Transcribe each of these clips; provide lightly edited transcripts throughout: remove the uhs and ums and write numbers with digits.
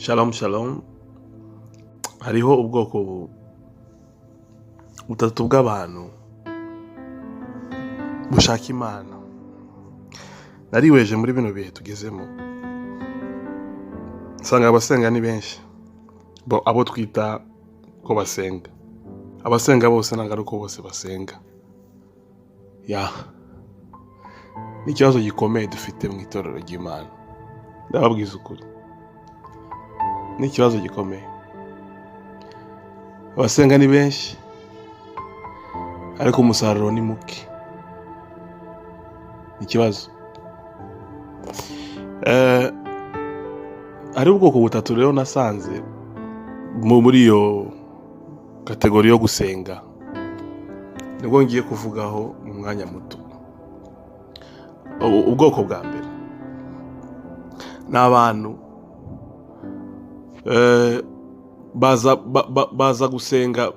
Shalom shalom. Hariho ubwoko butatu bw'abantu bushaka Imana. Nariweje muri bino bihe tugezemo, nsanga abasenga ni benshi. Bo abo twita ko basenga, abasenga bose ntabwo ari uko bose basenga. Ya, ni ikibazo gikomeye dufite mu itorero ry'Imana. Ndababwiza ukuri, ni ikibazo gikomeye. Abasenga ni benshi, ariko umusaruro ni muke. Ni ikibazo. Hari ubwoko butatu rero nasanze muri iyo catégorie yo gusenga, nibwo ngiye kuvugaho mu mwanya muto. Ubwoko bwa mbere ni abantu baza gusenga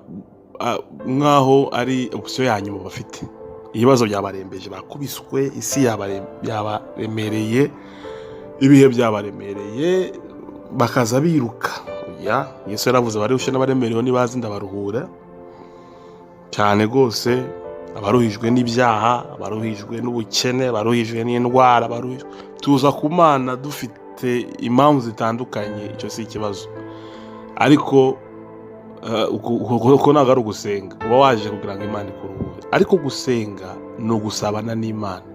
nk'aho ari option ya nyuma bafite. Ibibazo byabarembeje, bakubiswe, isi yabaremereye, ibihe byabaremereye, bakaza biruka. Ya Yesu yaravuze: "Abarushye n'abaremerewe nibaze ndabaruhura." Cyane rwose, abaruhijwe n'ibyaha, abaruhijwe n'ubukene, abaruhijwe n'indwara, abaruhijwe, tuza ku Mana dufite impamvu zitandukanye. Icyo si ikibazo, ariko uko ntabwo ari ugusenga. Uba waje kugira ngo Imana ikuruhure, ariko gusenga ni ugusabana n'Imana.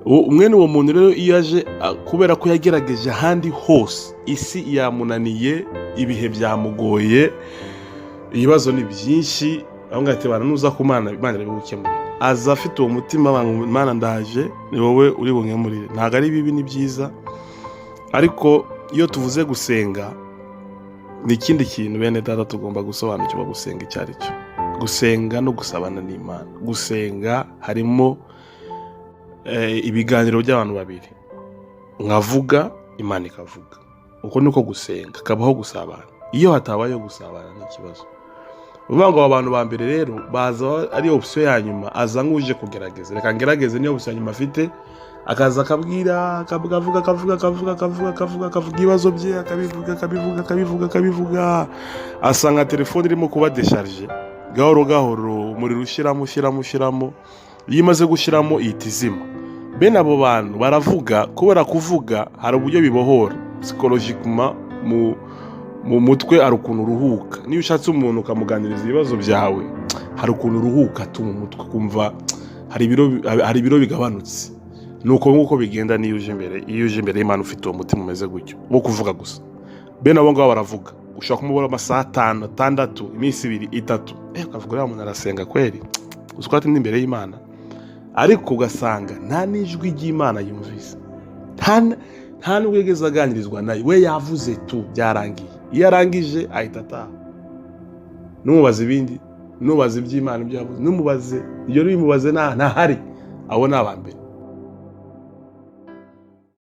Mwene uwo muntu rero iyo aje, kubera ko yagerageje ahandi hose, isi yamunaniye, ibihe byamugoye, ibibazo ni byinshi, aho ngaho ati: "Nuza ku Mana, Imana irabigukemurira." Aza afite uwo mutima: "Imana, ndaje, ni wowe uri bunkemurire." Ntabwo ari bibi, ni byiza. Ariko iyo tuvuze gusenga ni ikindi kintu, bene data, tugomba gusobanukirwa gusenga icyo ari cyo. Gusenga no gusabana n'Imana. Gusenga harimo ibiganiro by'abantu babiri, nkavuga, Imana ikavuga. Uko niko gusenga, kabaho gusabana. Iyo hatabayeho gusabana ni ikibazo. Uvuga ngo abo bantu ba mbere rero baza ari option ya nyuma. Aza nk'uje kugerageza: "Reka ngerageze." Niyo option ya nyuma afite. Akaza akabwira, akavuga, avuga, akavuga, akavuga, akavuga, akavuga, akavuga ibibazo bye, akabivuga, akabivuga, akabivuga, akabivuga. Asa nka telefone irimo kuba déchargée gahoro gahoro, umuriro ushyiramo, ushyiramo, ushyiramo. Iyo imaze gushyiramo ihita izima. Bene abo bantu baravuga. Kubera kuvuga hari uburyo bibohora psychologiquement mu mutwe, hari ukuntu uruhuka. Niyo ushatse umuntu ukamuganiriza ibibazo byawe, hari ukuntu uruhuka tu mu mutwe, ukumva hari ibiro bigabanutse. Ni uko nguko bigenda niyo uje imbere, iyo uje imbere y'Imana ufite uwo mutima umeze gutyo wo kuvuga gusa. Bene abo ngabo baravuga, ushobora kumubona amasaha 5, 6, iminsi 2, 3, ukavuga: "Uriya muntu arasenga kweri, uzi ko ati ndi imbere y'Imana." Ariko ugasanga nta n'ijwi ry'Imana yumvise, nta n'ubwo yigeze aganirizwa nayo. We yavuze tu, byarangiye. Iyo arangije ahita ataha. Numubaze ibindi, numubaze iby'Imana, ibyo yavuze, numubaze ibyo, bimubaze ntahari. Abo ni aba mbere.